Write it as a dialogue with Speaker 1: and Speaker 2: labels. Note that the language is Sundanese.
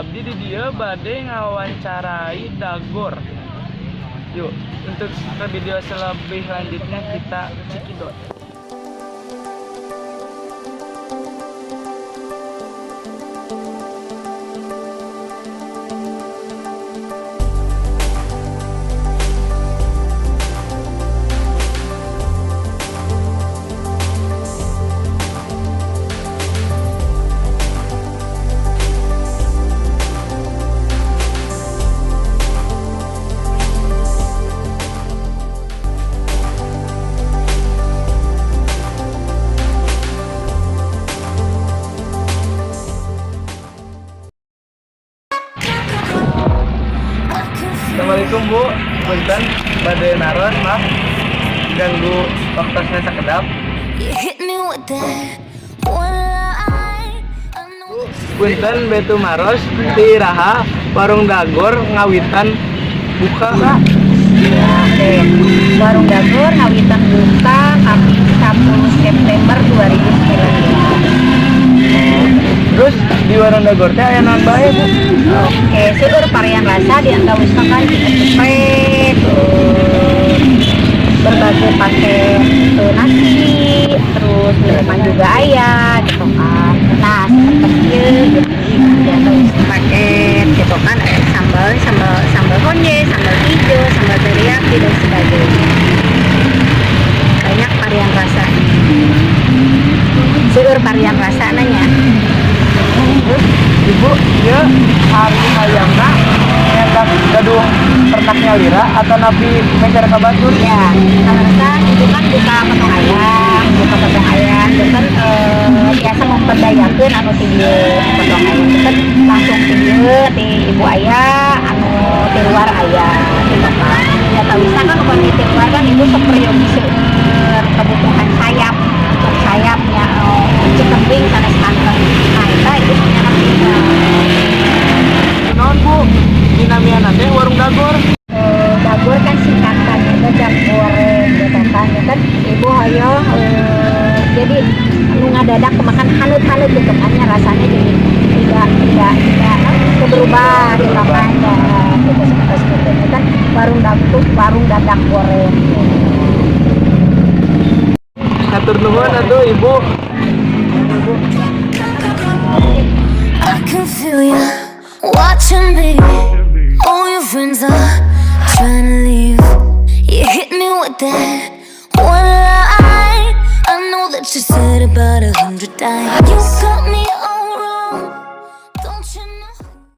Speaker 1: Abdi di dieu bade ngawawancarai Dagor. Yuk, untuk ke video selebih lanjutnya kita cekidot. Assalamualaikum, Bu, punten bade naros, maaf ganggu waktosna sakedap.
Speaker 2: You hit me with that one line. I know
Speaker 1: Punten bade tumaros, ti iraha Warung Dagor ngawitan buka, Kak?
Speaker 3: Ya, oke. Warung Dagor ngawitan buka Kamis 10 September 2019.
Speaker 1: Terus di Warung Dagor teh aya naon bae, Bu?
Speaker 3: Oke, seueur varian rasa, di antawisna kan chicken geprek, berbagai pakai nasi, terus minuman juga aya gitu kan. Nah, seperti gitu, di antawis paket gitu kan, ada sambal, sambal, sambal honje, sambal hijau, sambal teriyaki, dan sebagainya. Banyak varian rasa. Seueur varian rasa nanya.
Speaker 1: Terus Ibu, ieu ari ayamna nyandak gaduh ternak nyalira atanapi meser ka batur?
Speaker 3: Ya, kalau itu kan buka potong ayam, buka potong ayam, itu kan biasa memperdayakan anu ti dieu potong ayam itu kan langsung ti dieu, ti ibu aya, anu ti luar aya, gitu kan. Ya tahu kan upami ti luar kan ibu sok peryogi seueur kebutuhan sayap, untuk sayapnya chicken wing sanes kanten. Nah, itu ibu punya juga.
Speaker 1: Naon, Bu? Dinamiana teh Warung Dagor?
Speaker 3: Dagor kan singkatan itu jak goreng gitu kan, ya kan ibu hoyong jadi nu ngadadak kemakan haneut-haneut gitu kan ya, rasanya jadi tidak tidak tidak apa, berubah gitu kan ya, gitu seperti itu kan warung dagor, warung dadak goreng.
Speaker 1: Hatur nuhun atuh, Ibu.
Speaker 2: I can feel you watching me. All your friends are